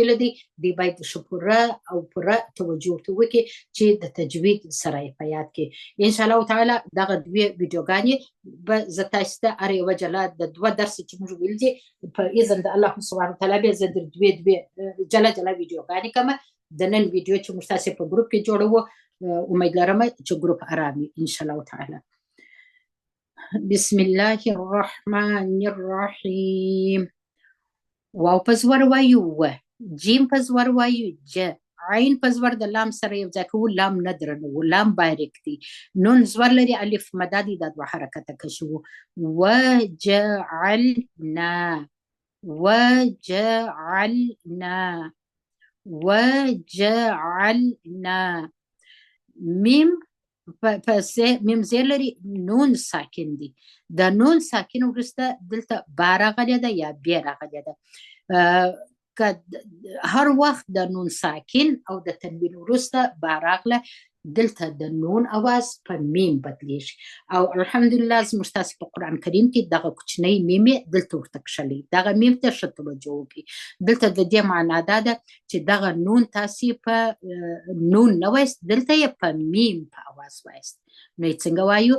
هیله دی دی باید ښه پوره او پوره توجه ورته وکړي چې د تجوید سره یې په یاد کړي. ان شاء الله تعالی دغه دوې ویډیوګانې به زه تاسو ته هر یوه جلا د دوه درس چې موږ ویل دي په اذن د الله سبحانه وتعالی بیا زه در دوې دوې جلا جلا ویډیوګانې کوم. د نن ویډیو چې موږ تاسو په ګروپ کې جوړوو، امید لرم چې ګروپ ارام وي ان شاء الله تعالی. بسم الله الرحمن الرحیم. واو په زور وایو و، جیم په زور وایو ج، عین په زور د لام سره یو ځای کوو، لام نه درنوو، لام باریک دی. نون زور لري، الف مده دی، دا دوه حرکته کشوو. وجعلنا وجعلنا وجعلنا. میم په میم زیر لري، نون ساکن دی. د نون ساکن وروسته دلته با راغلې ده یا بې راغلې ده. که هر وخت د نون ساکن او د تنوین وروسته با راغله، دلته د نون اواز په میم بدلیږي. او الحمدلله زموږ تاسو په قرآن کریم کې دغه کوچنی میم یې دلته ورته کښلی، دغه میم ته ښه توجه وکړئ. دلته د دې معنا دا ده چې دغه نون تاسې په نون نه وایست، دلته یې په میم په اواز وایست. نو یې څنګه وایو؟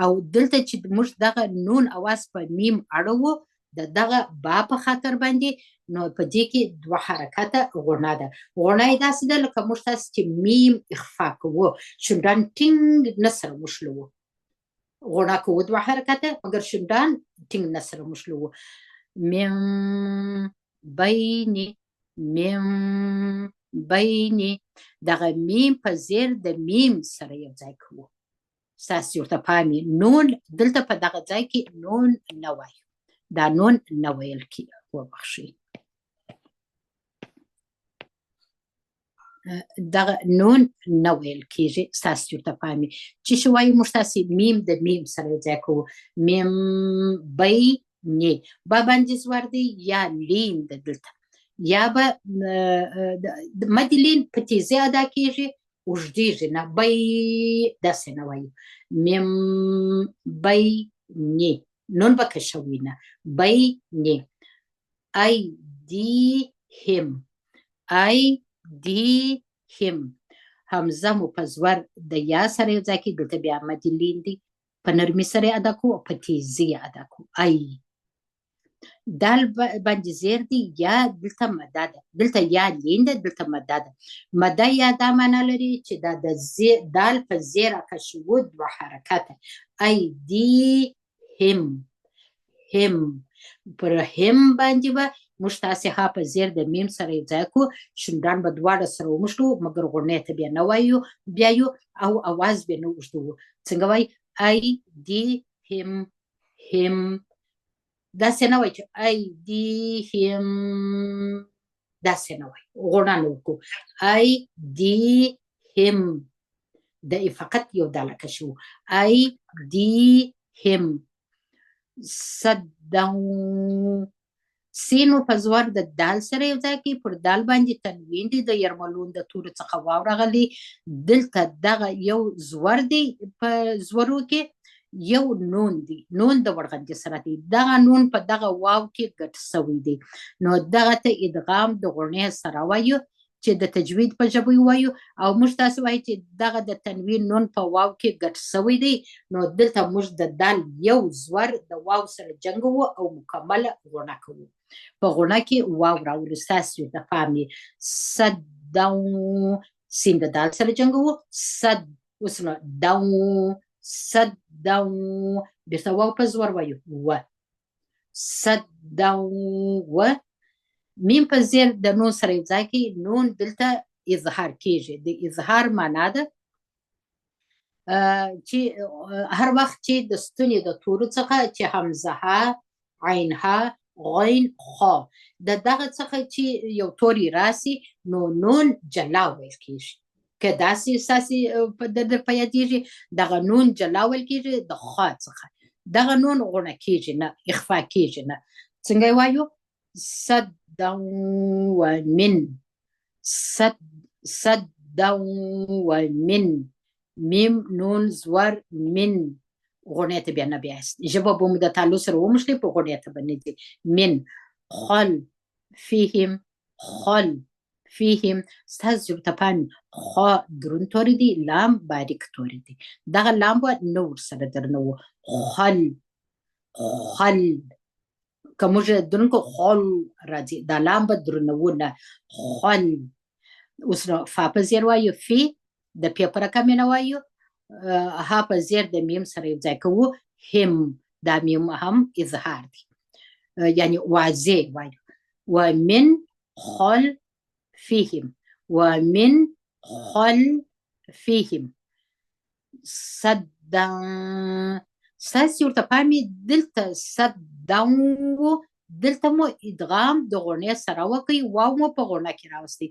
او دلته چې موږ دغه نون اواز په میم اړوو د دغه با په خاطر باندې، نو په دې کې دوه حرکته غوڼه ده. غوڼه یې داسې ده لکه موږ تاسې چې میم اخفا کوو، شونډان ټینګ نه سره مښلوو، غوڼه کوو دوه حرکته، مګر شونډان ټینګ نه سره مښلوو. میم بیني، میم بیني، دغه میم په زیر د میم سره یو ځای کوو. ستاسې ورته پام وي، نون دلته په دغه ځای کې نون نه وایو، دا نون نه ویل کېږي، وبخښئ، دغه نون نه ویل کېږي. ستاسې ورته پام وي چې څه وایو موږ تاسې میم د میم سره یو ځای کوو. میم بی نی، با باندې زور دی یا لین ده دلته، یا به مد لین په تیزۍ ادا کېږي، اوږدېږي نه، بی داسې نه وایو. میم بی نی، نون به کشوي نه، بی نی. ای دی هم، ای دی هم، همزه مو په زور د یا سره یو ځای کې، دلته بیا مد لین دی، په نرمي سره ادا کوو او په تیزۍ ادا کوو. ای دال باندې زیر دی، یا دلته مده ده، دلته یا لین ده، دلته مده ده. مده یا دا معنا لري چې دا د دال په زیر راکشوو دوه حرکته. ای دی هم، هم پر هم باندې به موږ تاسې ها په زیر د میم سره یو ځای کړو، شونډان به دواړه سره وموښلو، مګر غوڼې ته بیا نه وایو، بیا یو او اواز بیا نه اوږدوو. څنګه وایي؟ ای دی هم، هم، داسې نه وایي چې ای دی هم، داسې نه وایي، غوڼه نه وکړو. ای دی هم، د فقط یو داله کشو. ای دی هم. صدو، سینو په زور د دال سره یو ځای کې، پر دال باندې تنوین دی، د یرملون د تورو څخه واو راغلی. دلته دغه یو زور دی په زورو کې، یو نون دی، نون د وړغندي سره دی، دغه نون په دغه واو کې ګډ سوی دی، نو دغه ته ادغام د غوڼې سره وایو چې د تجوید په ژبه وایو. او موږ تاسو وایو چې دغه د تنوین نون په واو کې ګډ سوی دی، نو دلته موږ د دال یو زور د واو سره جنګوو او مکمله غوڼه کوو. په غوڼه کې واو راوړو، ستاسو ورته پام وي. صد سین د دال سره جنګوو، صد، اوس نو دو، صد دو، بیرته واو په زور وایو و، صد دو و. میم په زیر د نون سره یو ځای کې، نون دلته اظهار کیږي. د اظهار معنا ده چې هر وخت چې د ستوني د تورو څخه چې همزه ها، عین ها، غین خا، د دغه څخه چې یو توری راسي نو نون جلا ویل کیږي. که داسې ستاسې در په یادېږي، دغه نون جلا ویل کیږي د خا څخه، دغه نون غوڼه کیږي نه، اخفا کیږي نه. څنګه یې وایو؟ صدا ومن، صد، صدا ومن، میم نون زور من، غوڼې ته بیا نه بیاست، ژبه به مو د تالو سره وموښلې، په غوڼې ته به نه ځي. من خلفهم، خل فیهم. ستاسو ژبې ته پام، خو درون توري دی، لام باریک توري دی، دغه لام به نه ورسره درنه وو. خل خل که موږ درون کو خل راځي، دا لام به درنه وو نه. خل. اوس نو فا په زیر وایو، فی د پې په رقم یې نه وایو، ها په زیر د میم سره یو ځای کوو، هم. دا میم هم اظهار دی، یعنی واضح وایو. ومن خلفهم، ومن خلفهم سدا. ستاسې ورته پام دلته سدا وو، دلته مو ادغام د غونې سره وکړئ، واو مو په غونه کې راوستئ.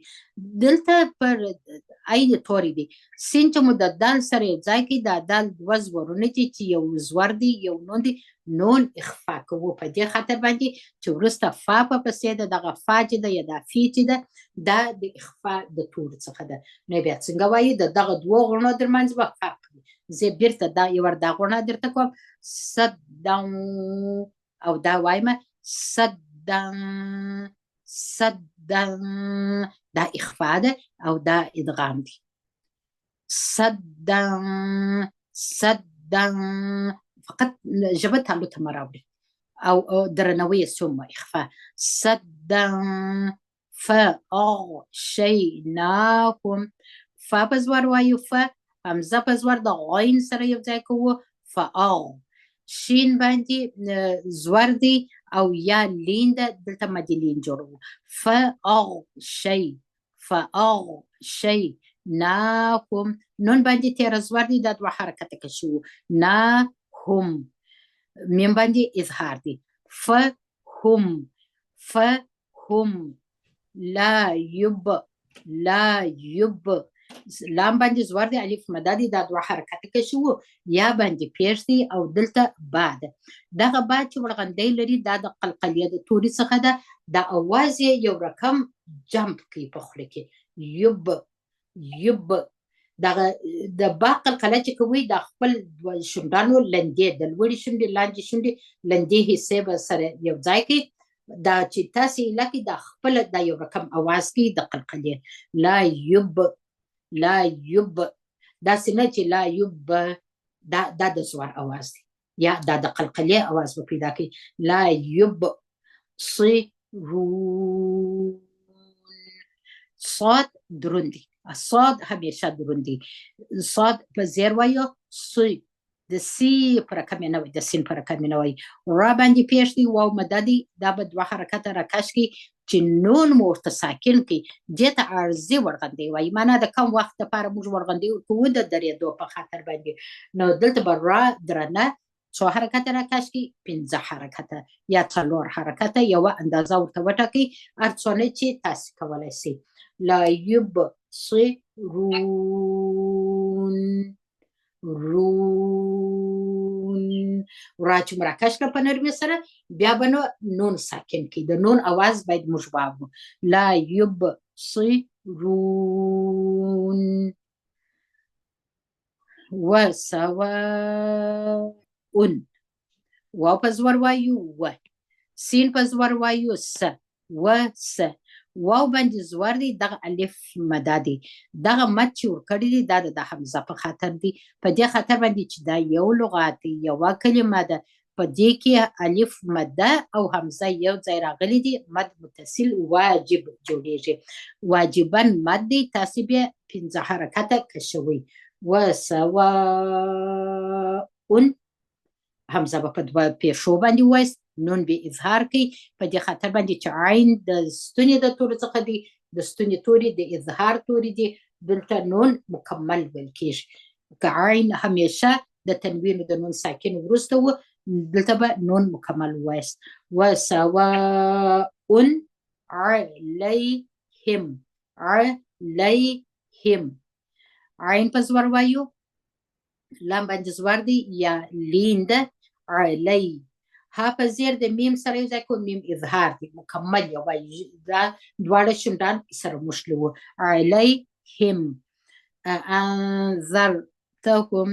دلته پر عین توري دی، سین چې مو د دال سره یو ځای کړئ، دا دال دوه زورونه دي چې یو زور دی یو نون دی، نون اخفا کوو په دې خاطر باندې چې وروسته فا په پسې ده، دغه فا چې ده یا دا فی چې ده دا د اخفا د تورو څخه ده. نو بیا څنګه وایي؟ د دغه دوو غونو ترمنځ به فرق وي. زه بیرته دا یو ور دا غونه درته کوم، سدا، او دا وایم سدا سدا، دا اخفا ده او دا ادغام دی. سدا سدا، فقط ژبه تالو ته مه راوړئ او درنوي یې ثم اخفا. سدا فأغشيناهم، فا په زور وایو، ف همزه په زور د غین سره یو ځای کوو، فأغ. شین باندې زور دی او یا لین ده، دلته مد لین جوړوو. فأغشي، فأغشيناهم. نون باندې تېره زور دی، دا دوه حرکته کشو، نا هم. میم باندې اظهار دی، فهم، فهم. لا یب، لا یب، لام باندې زور دی، الف مده دی، دا دوه حرکته کشو، یا باندې پېښ دی او دلته با ده. دغه با چې ورغندی لري دا د قلقلیه د توري څخه ده، دا اواز یې یو رقم جمپ کوي په خوله کې، یب یب. دغه د با قلقله چې کوي دا خپل شونډانو لندې، د لوړې شونډې لاندې شونډې لندې حصې به سره یو ځای کوي، دا چې تاسې ایله کړئ دا خپله دا یو رقم اواز کوي د قلقلې. لا یب، لا یب، داسې نه چې لا یب، دا د زوار اواز دی یا دا د قلقلې اواز به پیدا کوي. لا یب صرون، صاد درون دی، صاد همیشه درون دی، صاد په زیر وایو، ص د سی پر رقم یې نه وایي، د سین پر رقم یې نه وایي. را باندې پېښ دی، واو مده دی، دا به دوه حرکته راکش کړي چې نون مو ورته ساکن کړي، دې ته عرضي ورغندی وایي. معنا د کم وخت لپاره موږ ورغندی ورکوو د درېدو په خاطر باندې. نو دلته به را درنه څو حرکته راکش کړي؟ 5 حرکته یا 4 حرکته، یوه اندازه ورته وټاکئ، هر څونه چې تاسې کولی شئ. لا یبصرون، رون، را چې مو راکش کړه په نرمي سره، بیا به نو نون ساکن کړي، د نون اواز باید موږ واورو. لا یبصرون وسواء، واو په زور وایو و، سین په زور وایو س، و س. واو باندې زور دی، دغه الف مده دی، دغه مد چې ورکړی دی دا د همزه په خاطر دی، په دې خاطر باندې چې دا یو لغات دی، یوه کلمه ده، په دې کې الف مده او همزه یو ځای راغلي دي، مد متصل واجب جوړیږي، واجبا مد دی، تاسې بیا 5 حرکته کشوئ. وسواء، همزه به په دوه پېښو باندې ووایاست، نون به اظهار کوي، په دې خاطر باندې چې عین د ستوني د تورو څخه دی، د ستوني توري د اظهار توري دي، دلته نون مکمل ویل کېږي. که عین همیشه د تنوین د نون ساکن وروسته و، دلته به نون مکمل ووایاست. وسواء علیهم، علیهم، عین په زور وایو، لام باندې زور دی یا لین ده، علی. ها په زیر د میم سره یو ځای کوو، میم اظهار دی، مکمل یې وایي، دا دواړه شونډان سره موښلي وو. علیهم. انذرتهم،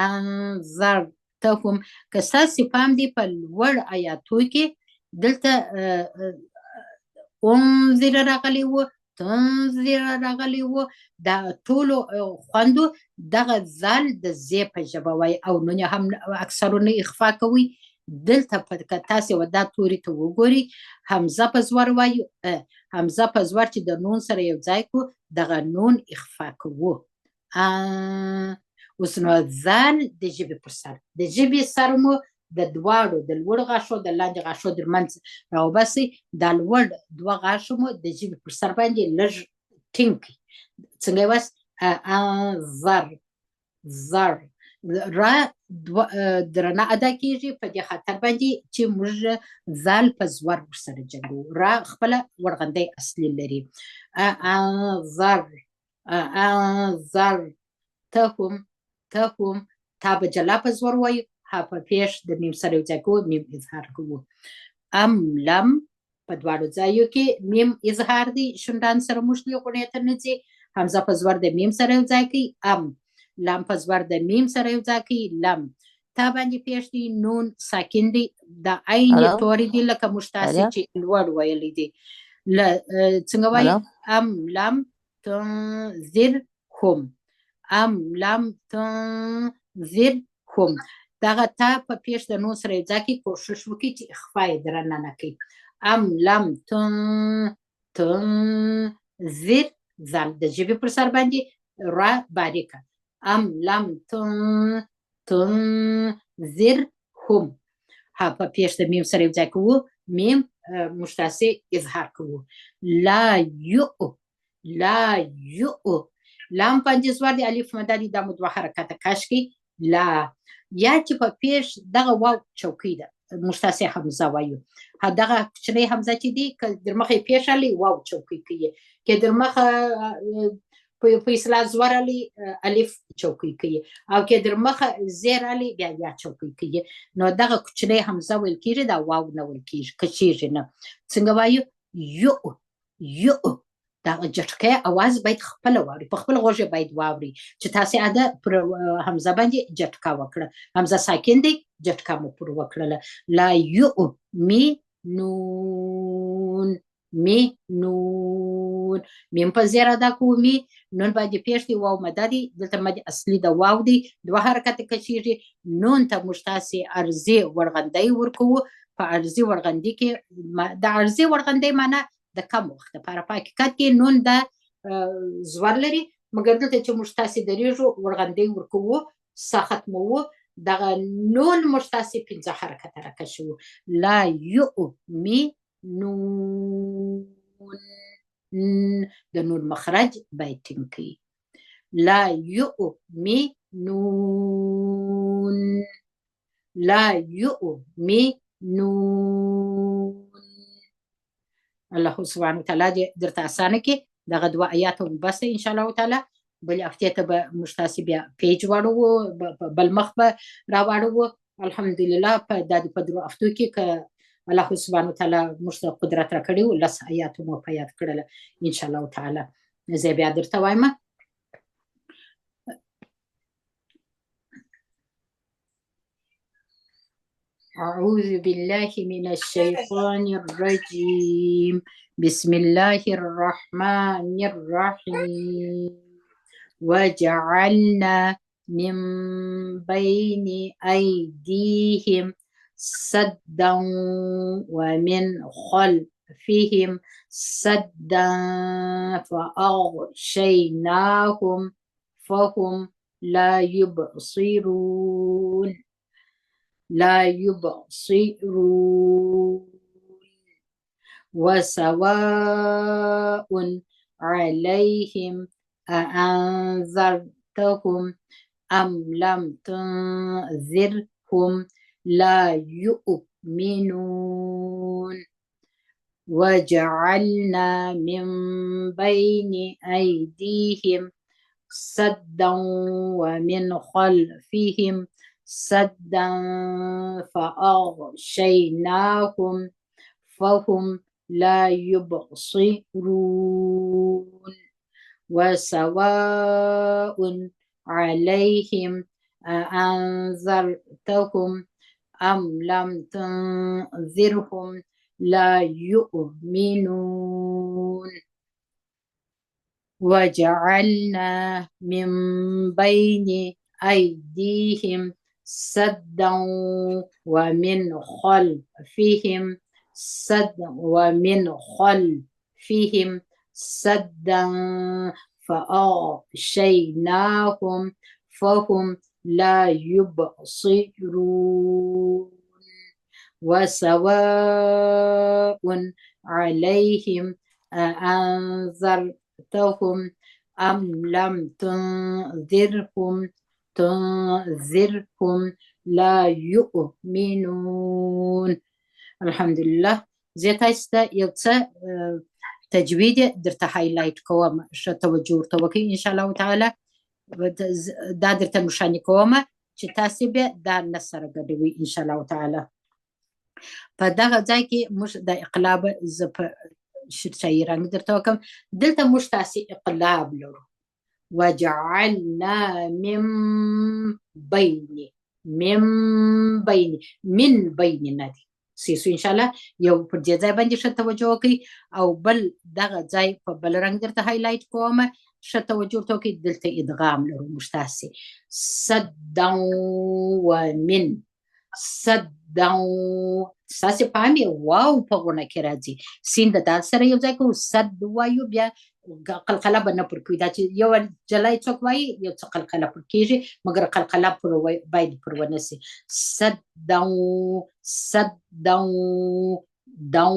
انذرتهم. که ستاسې پام دی په لوړ آیاتو کې دلته انذر راغلی وو، تنذر راغلی وو. دا ټولو خوندو دغه ځل د زی په ژبه وایي او نون هم اکثرو نه اخفا کوي. دلته که تاسې و دا توري ته وګورئ، همزه په زور وایو، همزه په زور چې د نون سره یو ځای کو دغه نون اخفا کوو. اوس نو ځان د ژبې پر سر، د ژبې سر مو د دواړو د لوړ غاښو د لاندې غاښو ترمنځ راوباسئ. دا لوړ دوه غاښو مو د ژبې پر سر باندې لږ ټینګ کړئ. څنګه یې وایاست؟ زر زر را درنه ادا کیږي. په دې خاطر باندې چې موږ ځال په زور ورسره جنګو. را خپله ورغندی اصلي لري. زر زر تهم تهم تا به جلا په زور وایو، ها په پېښ د میم سره یو ځای کوو، میم اظهار کوو. ام لم په دواړو ځایو کې میم اظهار دی، شونډان سره موښلي غوڼې ته نه ځي. همزه په زور د میم سره یو ځای کوي، ام لام په زور د میم سره یو ځای کوي، لم تا باندې پېښ دی، نون ساکن دی. دا عین توري دی لکه موږ تاسې چې لوړ ویلی دی. څنګه وایي؟ ام لم تنذرهم، ام لم تنذرهم. دغه تا په پېښ د نون سره یو ځای کې کوشش وکړي چې اخفا یې درنه نه کوي. ام لم تن تنذر ځان د ژبې پر سر باندې را باریکه. ام لم تن تنذرهم ها په پېښ د میم سره یو ځای کوو، میم موږ تاسې اظهار کوو. لا یو لا یو لام باندې زور دی، الف مده دی، دا مو دوه حرکته کش کړئ. لا یا چې په پېښ دغه واو چوکۍ ده، موږ تاسې همزه وایو. دغه کوچنۍ همزه چې دی که در مخه یې پېښ راغلی واو چوکۍ کوي، که در مخه په اصطلاح زور راغلی الف چوکۍ کوي، او که در مخه زیر راغلی بیا یا چوکۍ کوي. نو دغه کوچنۍ همزه ویل کېږي، دا واو نه ویل کېږي، کچېږي نه. څنګه وایو؟ یو یو. دا جټکه اواز باید خپله واوري، په خپل غوږ باید واوري چې تاسې اده پر همزه باندې جټکه وکړه. همزه ساکن دی، جټکه مو پر وکړله. لا یو می نون می نون میم په زیر ادا کوو، می نون باندې پېښ دی، واو مده دی، دلته مد اصلي د واو دی، دوه حرکته کشېږي. نون ته موږ تاسې عرضي ورغندی ورکوو. په عرضي ورغندي کې د عرضي ورغندی معنا د کم وخت لپاره. په حقیقت کې نون د زور لري، مګر دلته چې موږ تاسې درېږو ورغندی ورکوو، سا ختموو، دغه نون موږ تاسې پنځه حرکته راکشوو. لا یو می نون، د نون مخرج باید ټینګ کړي. لا یو می نون لا یو می نون. الله سبحانه وتعالی دې درته اسانه کړي. دغه دوه آیات هم بس دی ان شاء الله تعالی. بلې هفتې ته به موږ تاسې بیا پیج واړوو، بل مخ به راواړوو. الحمدلله په دا په درو هفتو کې که الله سبحانه وتعالی موږ ته قدرت راکړی و، لس آیات مو په یاد کړله ان شاء الله تعالی. زه بیا درته وایم. أعوذ بالله من الشيطان الرجيم. بسم الله الرحمن الرحيم. وجعلنا من بين أيديهم سدا ومن خلفهم سدا فأغشيناهم فهم لا يبصرون لا يبصرون. وسواء عليهم أأنذرتهم أم لم تنذرهم لا يؤمنون. وجعلنا من بين أيديهم سدا ومن خلفهم سدا فأغشيناهم فهم لا يبصرون. وسواء عليهم أأنذرتهم أم لم تنذرهم لا يؤمنون. وجعلنا من بين أيديهم سدا ومن خلفهم سد ومن خلفهم سدا فأغشيناهم فهم لا يبصرون. وسواء عليهم أأنذرتهم أم لم تنذرهم لا يؤمنون. الحمد لله. زه تاسو ته یو څه تجوید درته highlight کوم، ښه توجه ورته وکړئ ان شاء الله تعالی. دا درته نښاني کوم چې تاسو به دا نه سره ګډوئ ان شاء الله تعالی. په دغه ځای کې موږ د اقلاب زه په شرچایي رنګ درته وکم. دلته موږ تاسې اقلاب لرو. وجعلنا من بین، من بین، من بین نه دی سیسو ان شاء الله. یو پر دې ځای باندې ښه توجه وکړئ، او بل دغه ځای په بل رنګ درته highlight کوم، ښه توجه ورته وکړئ. دلته ادغام لرو موږ تاسې سدا ومن سدا. ستاسې پام یې واو په غونه کې راځي، سین د دال سره یو ځای کوو، سد وایو، بیا قلقله به نه پر کوي. دا چې یو جلای څوک وایي یو څه قلقله پر کېږي، مګر قلقله پر باید پر ونه سي. سدا سدا دو،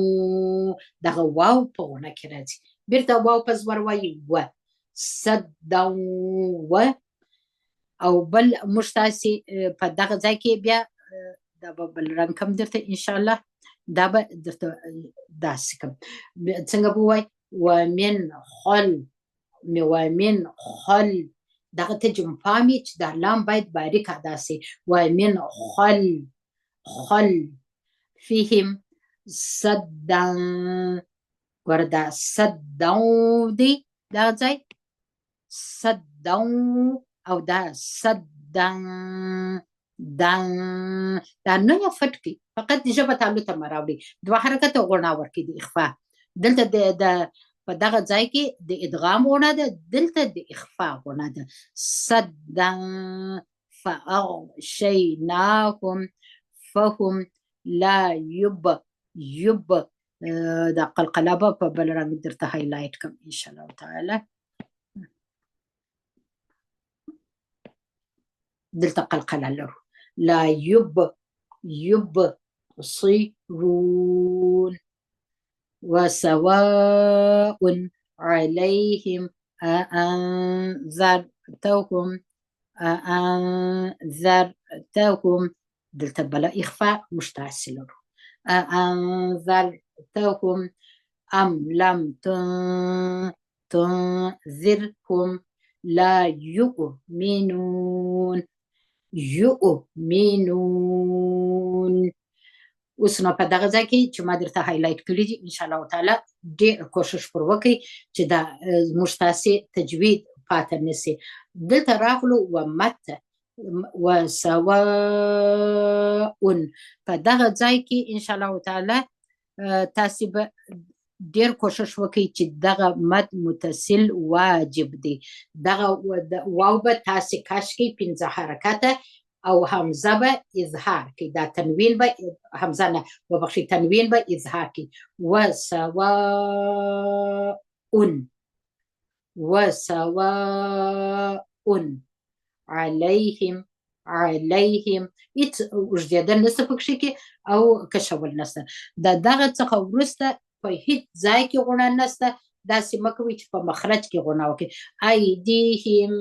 دغه واو په غونه کې راځي، بیرته واو په زور وایي و سدا و. او بل موږ تاسې په دغه ځای کې بیا دا به بل رنګ کم درته ان شاء الله، دا به درته داسې کم څنګه به ووایي ومن خل، ومن خل. دغه ته جمپام یې چې دا لام باید باریک ادا سي. ومن خل خل فیهم سدا. ګوره دا سدا دی دا ځای سدا، او دا سدا دا دا نه یې فټ کړي، فقط ژبه تالو ته مه راوړي. دوه حرکته غوڼا ورکړي د اخفا. دلته د په دغه ځای کې د ادغام غوڼا ده، دلته د اخفا غوڼا ده. سدا فأغشيناهم فهم لا يب يب. دا قلقله به په بل رنګ درته highlight کړم ان شاء الله تعالی. دلته قلقله لرو. لا يب يبصرون. وسواء عليهم أأنذرتهم أأنذرتهم. دلته بلا إخفاء مش لرو. أأنذرتهم أم لم تنذرهم لا يؤمنون يؤمنون. اوس نو په دغه ځای کې چې ما درته highlight کړي دي ان شاء الله تعالی ډېر کوشش پر وکړئ چې دا موږ تاسې تجوید پاته نه سي. دلته راغلو ومت وسواء. په دغه ځای کې ان شاء الله تعالی تاسې به ډېر کوشش وکړئ چې دغه مد متصل واجب دی. دغه واو به تاسې کش کړئ پنځه حرکته، او همزه به اظهار کړئ. دا تنوین به همزه نه وبخښئ، تنوین به اظهار کړئ. وسواء وسواء عليهم عليهم. هیڅ اوږدېدل نشته پکښې کې او کشول نشته. د دغه څخه وروسته په هیڅ ځای کې غوڼه نشته. داسې مه کوئ چې په مخرج کې غوڼه وکړئ. ایدیهم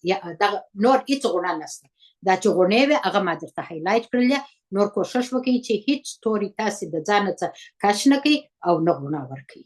یا دغه نور هیڅ غوڼه نشته. دا چې غوڼې وې هغه ما درته highlight کړلې. نور کوشش وکړئ چې هیڅ توري تاسې د ځانه څه کش نه کړئ او نه غوڼه ورکړئ.